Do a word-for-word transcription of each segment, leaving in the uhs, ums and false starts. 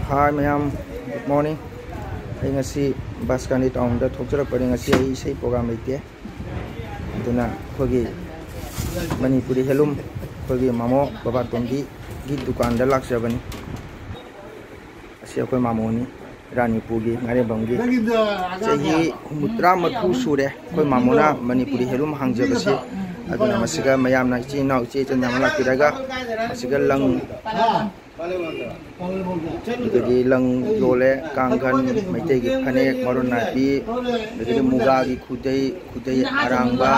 Hi ꯃꯌꯥꯝ, good morning. ꯑꯩ ꯉꯁꯤ ꯕꯥꯁꯀꯥꯟꯗꯤ ꯇꯥꯎꯟꯗ ꯊꯣꯛꯆꯔꯛꯄꯅꯤ꯫ ꯉꯁꯤ ꯑꯩ ꯏꯁꯩ ꯄ꯭ꯔꯣꯒ꯭ꯔꯥꯝ ꯂꯩꯇꯦ, ꯑꯗꯨꯅ ꯑꯩꯈꯣꯏꯒꯤ ꯃꯅꯤꯄꯨꯔꯤ ꯍꯦꯟꯂꯨꯝ, ꯑꯩꯈꯣꯏꯒꯤ ꯃꯥꯃꯣ ꯕꯕꯥꯇꯣꯝꯕꯤꯒꯤ ꯗꯨꯀꯥꯟꯗ ꯂꯥꯛꯆꯕꯅꯤ꯫ ꯑꯁꯤ ꯑꯩꯈꯣꯏ ꯃꯥꯃꯣꯅꯤ, ꯔꯥꯅꯤꯄꯨꯔꯒꯤ ꯉꯥꯔꯦꯝꯕꯝꯒꯤ꯫ ꯆꯍꯤ ꯍꯨꯝꯐꯨꯇꯔꯥ ꯃꯔꯤꯐꯨ ꯁꯨꯔꯦ ꯑꯩꯈꯣꯏ ꯃꯥꯃꯣꯅ ꯃꯅꯤꯄꯨꯔꯤ ꯍꯦꯟꯂꯨꯝ ꯍꯥꯡꯖꯕꯁꯤ꯫ ꯑꯗꯨꯅ ꯃꯁꯤꯒ ꯃꯌꯥꯝꯅ, ꯏꯆꯤꯟ ꯏꯅꯥꯎ ꯏꯆꯦ ꯏꯆꯟ ꯃꯌꯥꯝ ꯑꯃ ꯂꯥꯛꯄꯤꯔꯒ ꯃꯁꯤꯒ ꯂꯪ, ꯑꯗꯒꯤ ꯂꯪ ꯌꯣꯜꯂꯦ, ꯀꯥꯡꯈꯟ, ꯃꯩꯇꯩꯒꯤ ꯐꯅꯦꯛ, ꯃꯔꯣꯟ ꯅꯥꯏꯕꯤ, ꯑꯗꯒꯤꯗꯤ ꯃꯨꯒꯥꯒꯤ ꯈꯨꯗꯩ, ꯈꯨꯗꯩ ꯑꯔꯥꯡꯕ,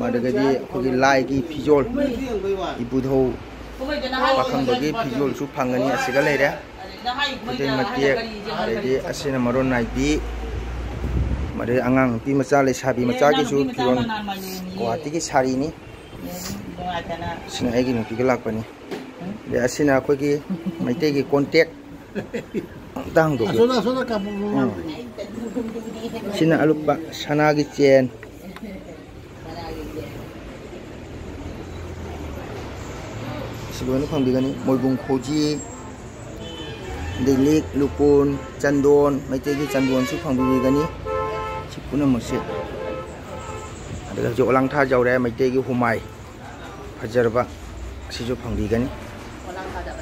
ꯑꯗꯒꯤꯗꯤ ꯑꯩꯈꯣꯏꯒꯤ ꯂꯥꯏꯒꯤ ꯐꯤꯖꯣꯜ, ꯏꯕꯨꯙꯧ ꯄꯥꯈꯪꯕꯒꯤ ꯐꯤꯖꯣꯜꯁꯨ ꯐꯪꯒꯅꯤ꯫ ꯑꯁꯤꯒ ꯂꯩꯔꯦ, ꯈꯨꯗꯩ ꯃꯇꯦꯛ, ꯑꯗꯩꯗꯤ ꯑꯁꯤꯅ ꯃꯔꯣꯟ ꯅꯥꯏꯕꯤ, ꯑꯗꯩ ꯑꯉꯥꯡ ꯅꯨꯄꯤ ꯃꯆꯥ, ꯂꯩꯁꯥꯕꯤ ꯃꯆꯥꯒꯤꯁꯨ ꯐꯤꯔꯣꯜ, ꯒꯨꯋꯥꯍꯥꯇꯤꯒꯤ ꯁꯥꯔꯤꯅꯤ꯫ ꯁꯤꯅ ꯑꯩꯒꯤ ꯅꯨꯄꯤꯒ ꯂꯥꯛꯄꯅꯤ꯫ ꯑꯗꯩ ꯑꯁꯤꯅ ꯑꯩꯈꯣꯏꯒꯤ ꯃꯩꯇꯩꯒꯤ ꯀꯣꯟꯇꯦꯛ꯫ ꯑꯝꯇ ꯍꯥꯡꯗꯣꯛꯀꯦ꯫ ꯑꯁꯣꯝꯗ, ꯑꯁꯣꯝꯗ ꯀꯥꯞꯄꯣ꯫ ꯎꯝ꯫ ꯁꯤꯅ ꯑꯂꯨꯞꯄ ꯁꯅꯥꯒꯤ ꯆꯦꯟ꯫ ꯁꯤ ꯂꯣꯏꯅ ꯐꯪꯕꯤꯒꯅꯤ꯫ ꯃꯣꯏꯕꯨꯡ ꯈꯣꯖꯤ, ꯑꯗꯩ ꯂꯤꯛ, ꯂꯨꯀꯣꯟ, ꯆꯟꯗꯣꯟ, ꯃꯩꯇꯩꯒꯤ ꯆꯟꯗꯣꯟꯁꯨ ꯐꯪꯕꯤꯒꯅꯤ꯫ ꯁꯤ ꯄꯨꯝꯅꯃꯛꯁꯦ꯫ ꯑꯗꯨꯒ ꯍꯧꯖꯤꯛ ꯑꯣꯂꯥꯡꯊꯥ ꯌꯧꯔꯦ, ꯃꯩꯇꯩꯒꯤ ꯍꯨꯃꯥꯏ ꯐꯖꯔꯕ ꯑꯁꯤꯁꯨ ꯐꯪꯕꯤꯒꯅꯤ꯫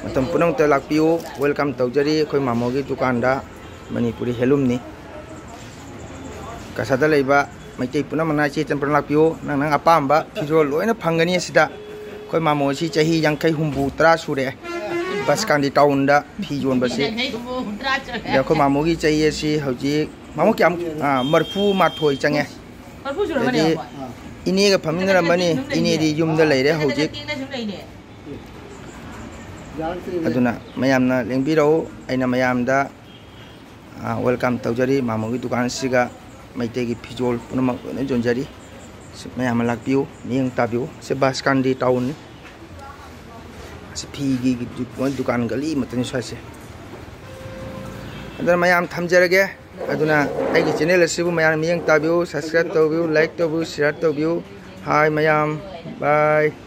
ꯃꯇꯝ ꯄꯨꯝꯅꯃꯛꯇ ꯂꯥꯛꯄꯤꯌꯨ, welcome ꯇꯧꯖꯔꯤ ꯑꯩꯈꯣꯏ ꯃꯥꯃꯣꯒꯤ ꯗꯨꯀꯥꯟꯗ꯫ ꯃꯅꯤꯄꯨꯔꯤ ꯍꯦꯟꯂꯨꯝꯅꯤ꯫ ꯀꯁꯥꯗ ꯂꯩꯕ ꯃꯩꯇꯩ ꯄꯨꯝꯅꯃꯛꯅ ꯏꯆꯦ ꯏꯆꯟ ꯄꯨꯝꯅꯃꯛ ꯂꯥꯛꯄꯤꯌꯨ꯫ ꯅꯪ ꯅꯪ ꯑꯄꯥꯝꯕ ꯐꯤꯖꯣꯜ ꯂꯣꯏꯅ ꯐꯪꯒꯅꯤ ꯑꯁꯤꯗ꯫ ꯑꯩꯈꯣꯏ ꯃꯥꯃꯣ ꯑꯁꯤ ꯆꯍꯤ ꯌꯥꯡꯈꯩ ꯍꯨꯝꯐꯨ ꯇꯔꯥ ꯁꯨꯔꯦ ꯕꯁꯀꯥꯟꯗꯤ ꯇꯥꯎꯟꯗ ꯐꯤ ꯌꯣꯟꯕꯁꯤ꯫ ꯑꯗ ꯑꯩꯈꯣꯏ ꯃꯥꯃꯣꯒꯤ ꯆꯍꯤ ꯑꯁꯤ ꯍꯧꯖꯤꯛ, ꯃꯥꯃꯣ ꯀꯌꯥꯃꯨꯛ? ꯑꯥ, ꯃꯔꯤꯐꯨ ꯃꯥꯊꯣꯏ ꯆꯪꯉꯦ꯫ ꯃꯔꯤꯐꯨ ꯁꯨꯔꯕꯅꯦ, ꯑꯗꯩꯗꯤ ꯍꯣꯏ꯫ ꯏꯅꯦꯒ ꯐꯝꯃꯤꯟꯅꯔꯝꯃꯅꯤ꯫ ꯏꯅꯦꯗꯤ ꯌꯨꯝꯗ ꯂꯩꯔꯦ ꯍꯧꯖꯤꯛ꯫ ꯇꯦꯡꯅ ꯁꯨꯝ ꯂꯩꯅꯦ꯫ ꯑꯗꯨꯅ ꯃꯌꯥꯝꯅ ꯂꯦꯡꯕꯤꯔꯛꯎ꯫ ꯑꯩꯅ ꯃꯌꯥꯝꯗ, ꯑꯥ, welcome ꯇꯧꯖꯔꯤ꯫ ꯃꯥꯃꯣꯒꯤ ꯗꯨꯀꯥꯟꯁꯤꯒ ꯃꯩꯇꯩꯒꯤ ꯐꯤꯖꯣꯜ ꯄꯨꯝꯅꯃꯛ ꯂꯣꯏꯅ ꯌꯣꯟꯖꯔꯤ꯫ ꯁꯤ ꯃꯌꯥꯝ ꯑꯃ ꯂꯥꯛꯄꯤꯌꯨ, ꯃꯤꯠꯌꯦꯡ ꯇꯥꯕꯤꯌꯨ꯫ ꯁꯤ ꯕꯁꯀꯥꯟꯗꯤ ꯇꯥꯎꯟꯅꯤ꯫ ꯁꯤ ꯐꯤꯒꯤ ꯗꯨ-, ꯗꯨꯀꯥꯟ ꯒꯂꯤ ꯑꯃꯠꯇꯅꯤ ꯁ꯭ꯋꯥꯏꯁꯦ꯫ ꯑꯗꯨꯅ ꯃꯌꯥꯝ ꯊꯝꯖꯔꯒꯦ꯫ ꯑꯗꯨꯅ ꯑꯩꯒꯤ ꯆꯦꯅꯦꯜ ꯑꯁꯤꯕꯨ ꯃꯌꯥꯝ ꯃꯤꯠꯌꯦꯡ ꯇꯥꯕꯤꯌꯨ, subscribe ꯇꯧꯕꯤꯌꯨ, like ꯇꯧꯕꯤꯌꯨ, share ꯇꯧꯕꯤꯌꯨ꯫ Hi ꯃꯌꯥꯝ, bye꯫